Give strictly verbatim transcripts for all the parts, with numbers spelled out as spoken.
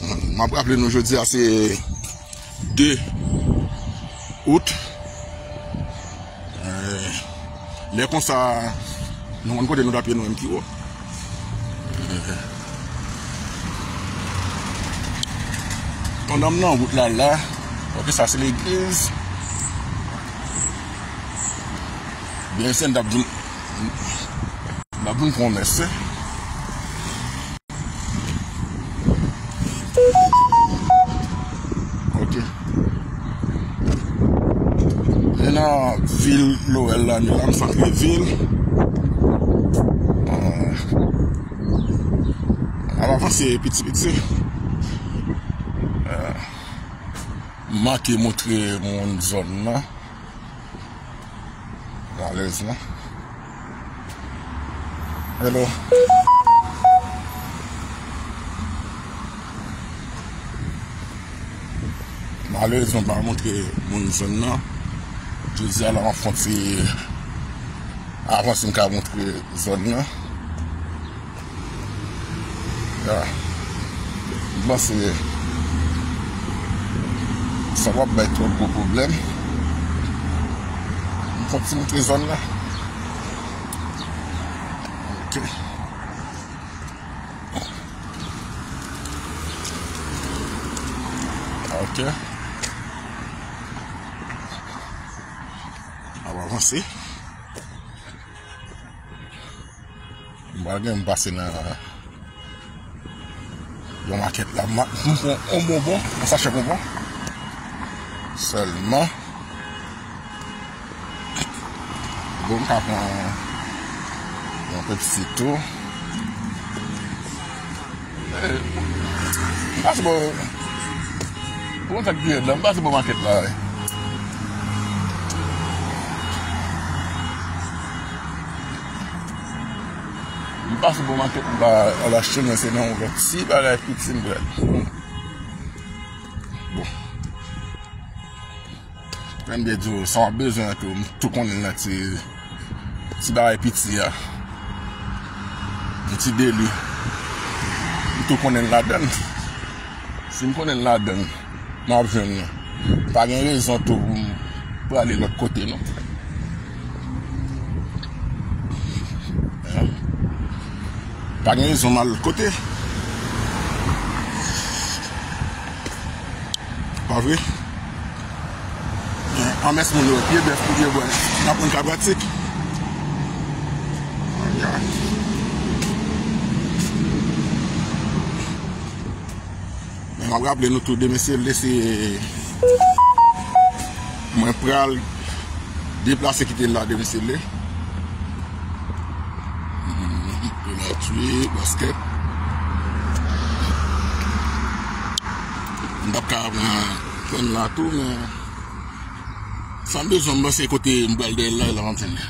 M ap raple nou jodi a se de out. Eh, lè konsa, nou konn kote nou t ap ye nou menm pi wo. Eh, pandan m nan wout la la, ok, sa se legliz. Byen, se n t ap di, n ap vin pran yon mès. Ok. Nou nan vil Lowell la, nou la, m santre vil. Ah. N ap avanse piti piti. Ah. M manke montre moun zòn nan. Malerezman. Hello. Malerezman, m pa montre moun zòn nan. Jodi a la, m ap fè yon ti avanse, m ka montre zòn nan. Ya. M panse sa p ap bay twòp gwo pwoblèm. M fè yon ti montre zòn nan. Ok. Ok. N ap avanse. M pral gen m pase nan yon makèt la. M pran yon bonbon, yon sachè bonbon. Sèlman. Bon, m ka pran yon Pepsi tou. Eh, m pase bò. Bon, sa k gen la, m pase bò makèt la, wi. M pase bò makèt, m pa al achte, men se nan yon lòt ti bagay piti m pral. Bon. Jan m te di w, sa w ap bezwen an tou, m tou konnen l nan ti, ti bagay piti a. Yon ti deli. M tou konnen l ladan l. Si m konnen l ladan l, m ap jwenn li. Pa gen rezon tou pou m prale lòt kote, non. Pa gen rezon m al lòt kote. Pa vre? An mès moun yo, pye bèf pou pye bwè. N ap konn ka pratik. Men m ap raple nou tou, demen si Dye vle, se mwen pral deplase kite la, demen si Dye vle. Penalty, baskèt. M t ap ka pran, pran la tou, men sa m bezwen, m panse kote m pral dèyè la, la m ap jwenn li.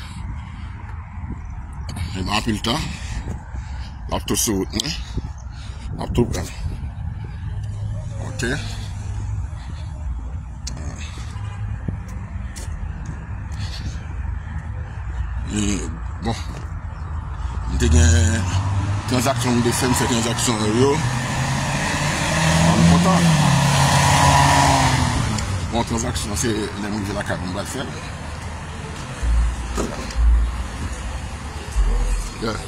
E pa anpil tan. L ap tou sou wout mwen. L ap tou pran. Ok. E, bon. M te gen tranzaksyon m te fè, m fè tranzaksyon yo. M kontan. Bon, tranzaksyon se lè m rive lakay mwen, m pral fè l. Yeah.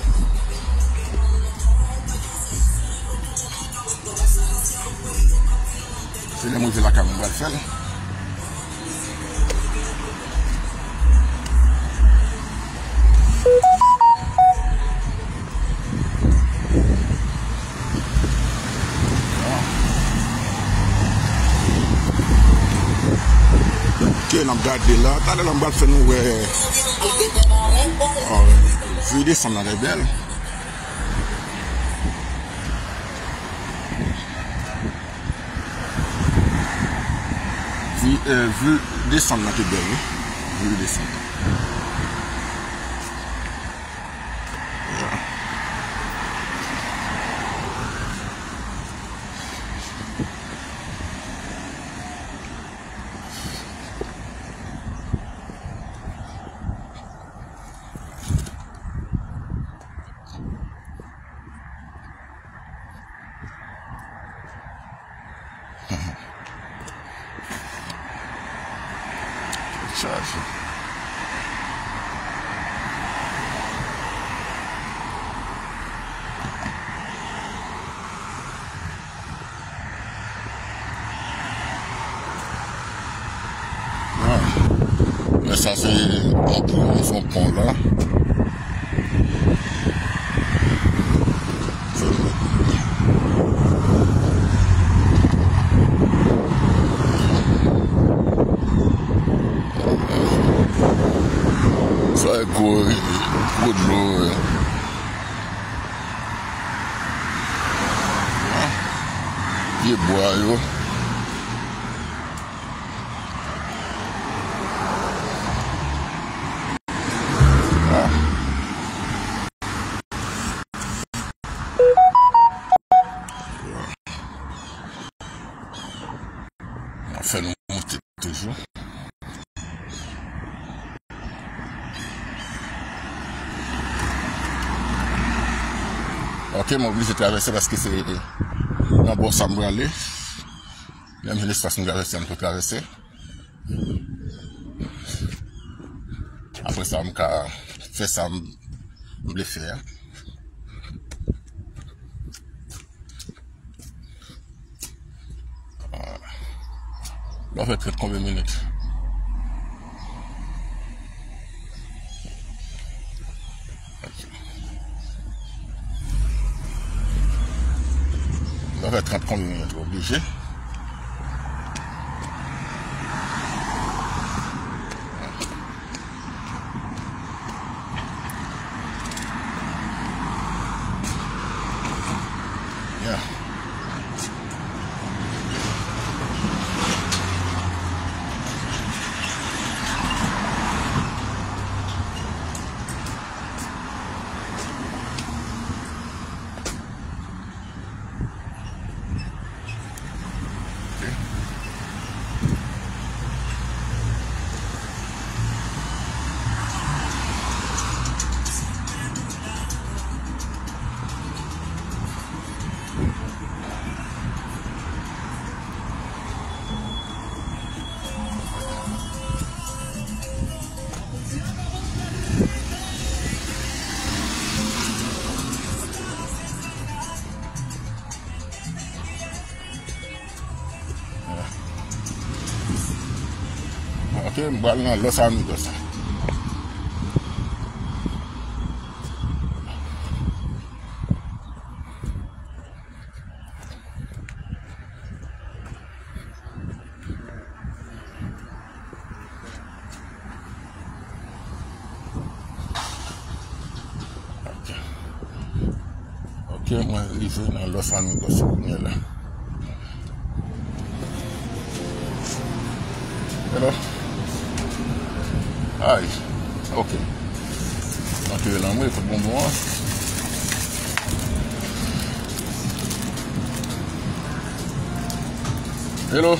Se lè m rive lakay mwen, m pral fè l. Ok, n ap gade la. Talè la, m pral fè nou wè. Ah, vi desann nan, trè bèl. Vi, eh, vi desann nan te bèl, wi. Vi desann nan. Chaje. Men sa se yon pon, se yon pon la. Sa e gwo, gwo dlo. Pye bwa yo. Ap fè nou monte toujou. Ok, m oblije travèse paske se nan bò sa m prale. Menm jan espas m travèse, m tou travèse. Apre sa, m ka fè sa m, m vle fè a. L ap fè trant konbyen minit? L ap fè trant konbyen minit, oblije. Yeah. Ok, m pral nan Los Amigos. Ok. Ok, mwen rive nan Los Amigos kounye la. Hello. Ay, ok. Antre la mwen, tout bonbon an. Hello.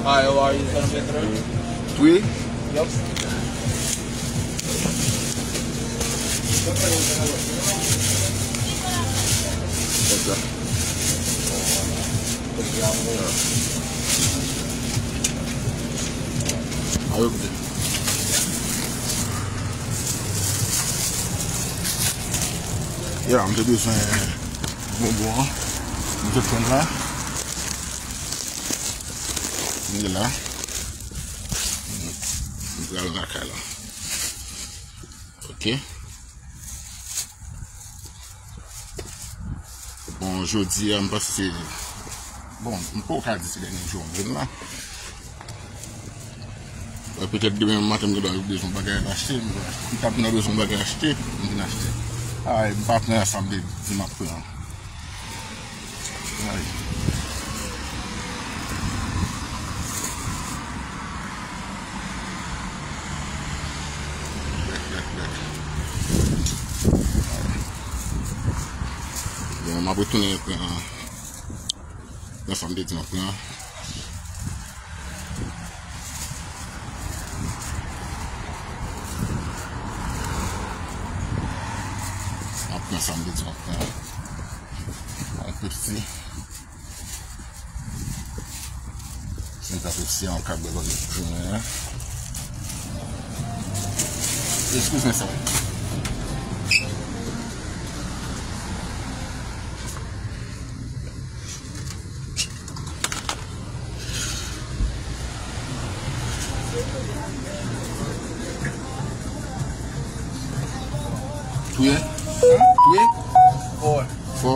Hi, how are you? Can I get through? Three? Yep. What's that? Ayo, koute. Ya, m te bezwen bonbon an. M te pran la. M te la. M pral lakay la. Ok. Bon, jodi a, m panse se, bon, m poko ka di se dènye jou m vin la. Wè, petèt demen maten, m gen dwa bezwen bagay achte, m vin achte. M ta vin bezwen bagay achte, m vin achte. Ay, m pa pran sa m te di m ap pran an. Ay. Bèk, bèk, bèk. Ay. M ap retounen pran, pran sa m te di m ap pran. M ap pran sa m te di m ap pran. Yon Pepsi. Se yon Pepsi an, w ka bwè pandan jounen an. Eskize sa. Touye? Touye? Fò. Fò.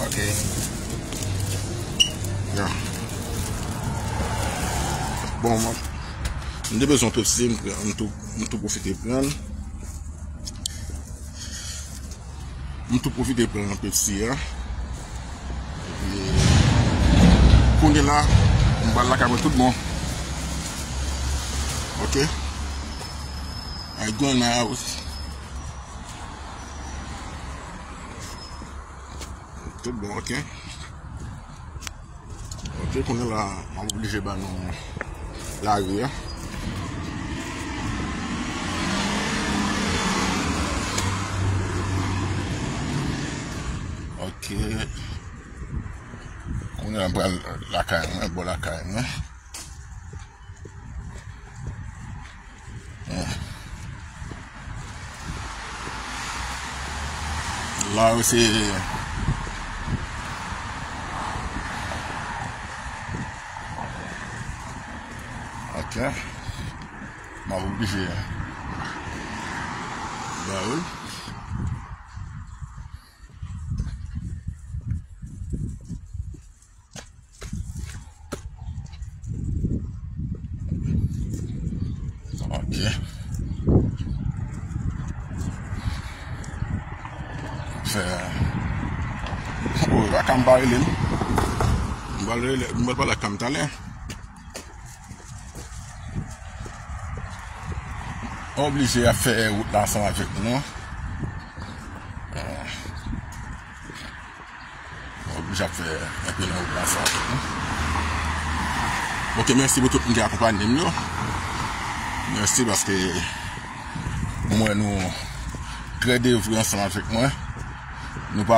Ok. Ya. Bon, mwen, m te bezwen Pepsi, m pran, m tou, m tou pwofite pran. M tou pwofite pran Pepsi a. Epi, kounye la, m pral lakay mwen tout bon. Ok? I gonna house. Tout bon, ok. Ok, kounye la, m ap oblije ba nou lari a. Ok. Kounye la, m pral lakay mwen, bò lakay mwen. La yo se, ok. M ap oblije ba yo. Ok. Fè. Oh, lakay m pa rele m. M pral rele, m pral pale ak Cam talè. Oblije ap fè wout la ansanm avèk nou. Oblije ap fè enpe nan wout la sa. Ok, mèsi pou tout moun ki akonpanye m yo. Mèsi paske mwen nou trè devwe ansanm avèk mwen. Nou pa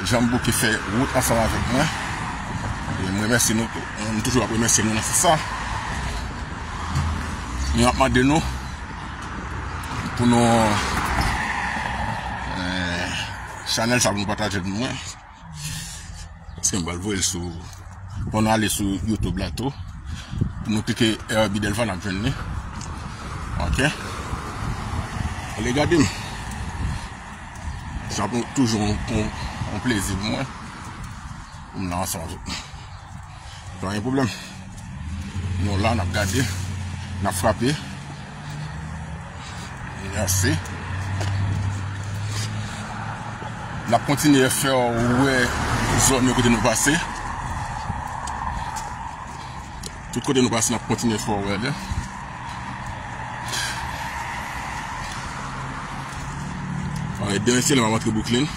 janm bouke fè wout ansanm avèk mwen. E m remèsye nou tou. M toujou ap remèsye nou nan sans sa. Men m ap mande nou pou nou, eh, chanèl sa pou nou pataje l pou mwen. Paske m pral voye l sou, pou nou ale sou YouTube la tou. Pou nou klike Herby Delva, n ap jwenn li. Ok. Ale gade m. Sa pou toujou yon, yon, yon plezi pou mwen. Pou m nan ansanm avèk nou. Pa gen pwoblèm. Nou la, n ap gade, n ap frape. Mèsi. N ap kontinye fè w wè zòn yo kote nou pase. Tout kote nou pase, n ap kontinye fè w wè li. Alright, demen se lè m ap antre Brooklyn.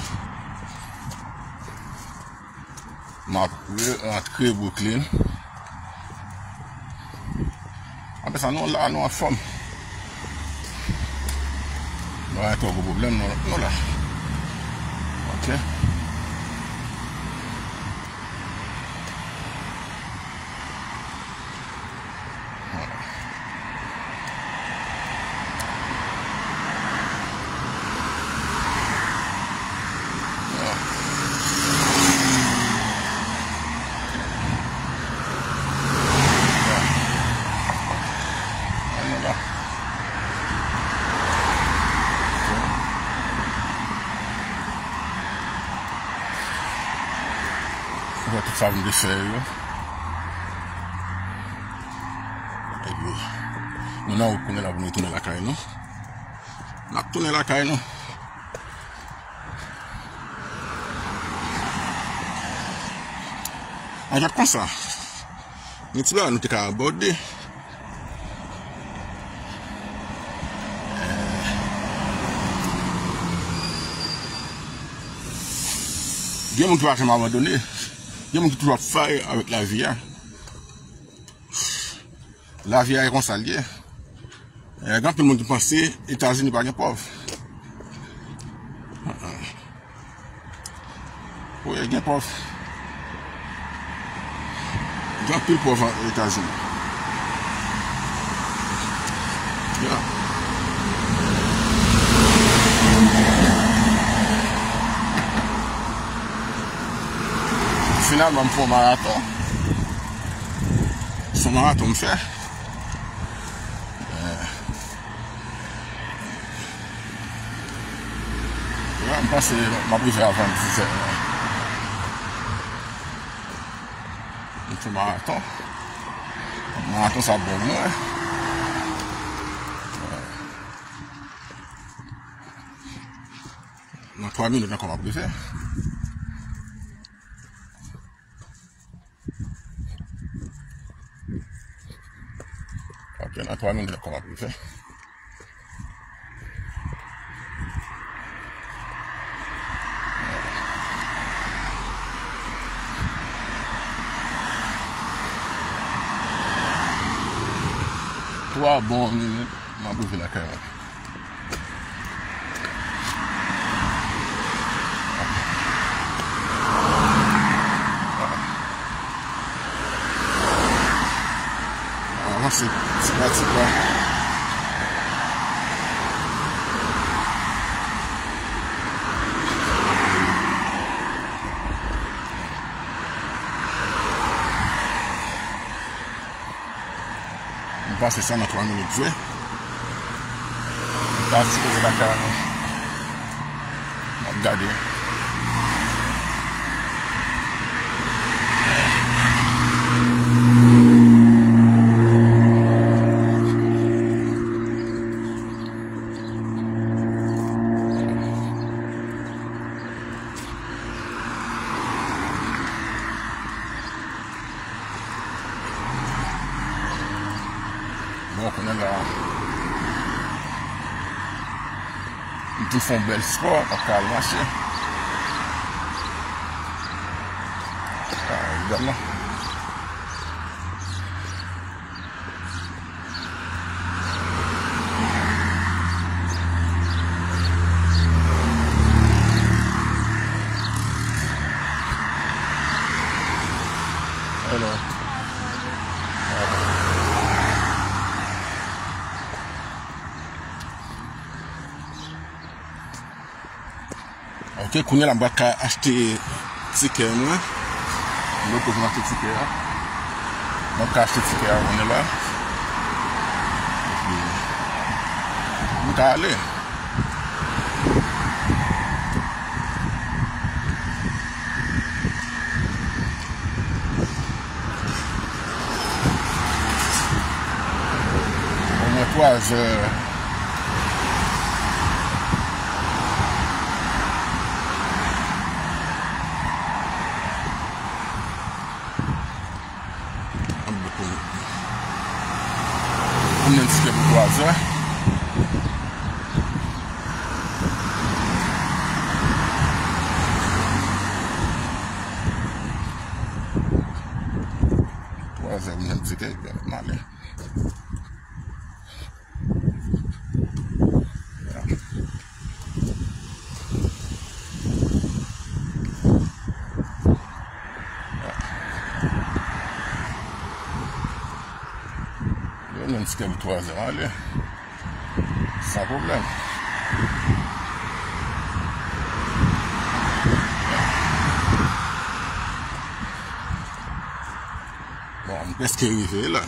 M ap re-, rantre Brooklyn. Apre sa, nou la, nou anfòm. Nou pa gen twò gwo pwoblèm, nou, nou la. Ok. Wè tout sa m te fè yo. Nou nan wout kounye a la pou nou tounen lakay nou. N ap tounen lakay nou. An fèt konsa, gen ti bagay nou te ka abòde. Gen moun ki pa janm abandone. Gen moun ki toujou ap fay avèk lavi a. Lavi a e konsa l ye. Eh, gen anpil moun ki panse Etazini pa gen pòv. Wi, gen pòv. Gen anpil pòv an Etazini. Ya. Finalman, m fè yon maraton. Se yon maraton m fè. Eh. Ya, m panse m ap rive avan dizè. M fè maraton. Maraton sa bon mwen. Nan twa minit ankò m ap rive. Ok, nan twa minit ankò m ap rive. Twa bon minit, m ap rive lakay mwen. Avanse ti pa ti pa. M pase sa nan twa minit vre. M ta sipoze lakay mwen. M ap gade. Bon, kounye a la, m te fè yon bèl spò, m ap ka al mache. Ah, evidaman. Hello. Ok, kounye a la m pral ka achte tikè mwen. M pral ka achte tikè a. M pral ka achte tikè a kounye a la. Epi m ka ale. Omwen twa zè. Ann nan tikè pou twa zè. Twa zè m jwenn tikè, m ale. Yo menm si kèm twa zè ale. San pwoblèm. Bon, m prèske rive la.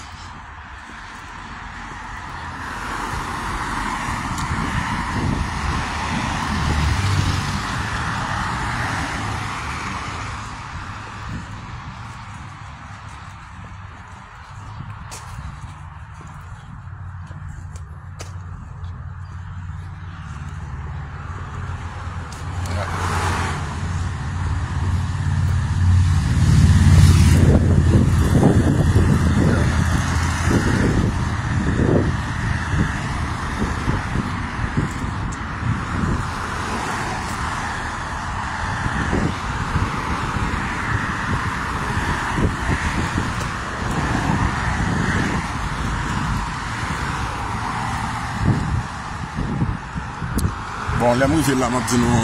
Bon, lè m rive la, m ap di nou,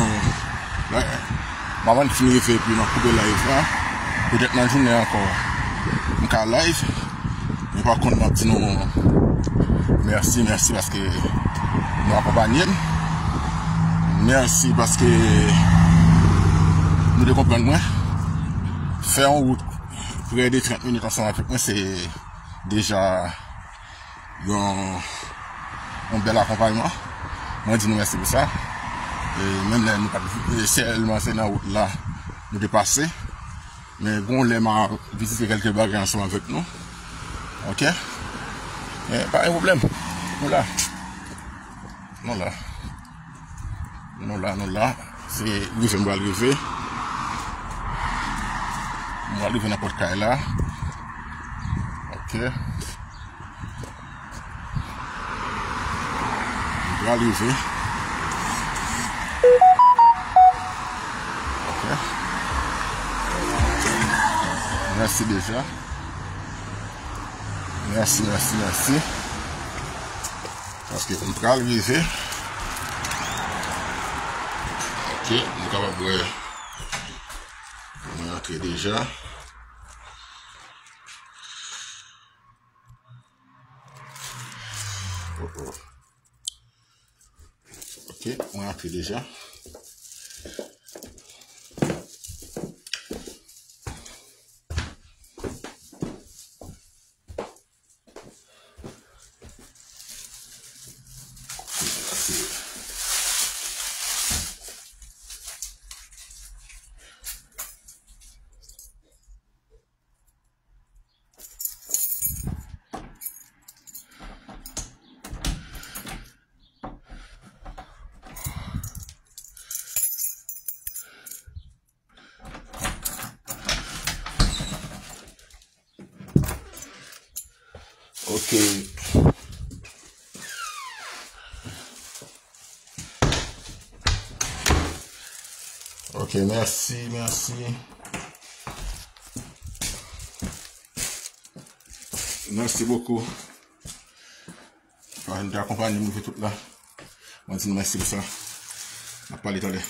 lè, m ap fin rive epi m ap koupe live la. Petèt nan jounen ankò, m ka live. Men pa kont, m ap di nou mèsi, mèsi paske nou akonpanye m. Mèsi paske nou te konprann mwen. Fè yon wout prè de trant minit ansanm avèk mwen, se deja yon, yon bèl akonpayman. Mwen di nou mèsi pou sa. E menm lè nou pa t, e sèlman se nan wout la nou te pase. Men gon lè m a vizite kèlke bagay ansanm avèk nou. Oke? Men pa gen pwoblèm. Nou la. Nou la. Nou la, nou la. Se rive m pral rive. M pral rive nan pòt kay la. Oke. M pral rive. Oke. Mèsi deja. Mèsi, mèsi, mèsi. Paske m pral rive. Oke, nou kapab wè. Mwen antre deja. Oh, oh. Oke, mwen antre deja. Ok. Ok, mèsi, mèsi. Mèsi bokou. Paske nou te akonpanye m rive tout la. Mwen di nou mèsi pou sa. N ap pale talè.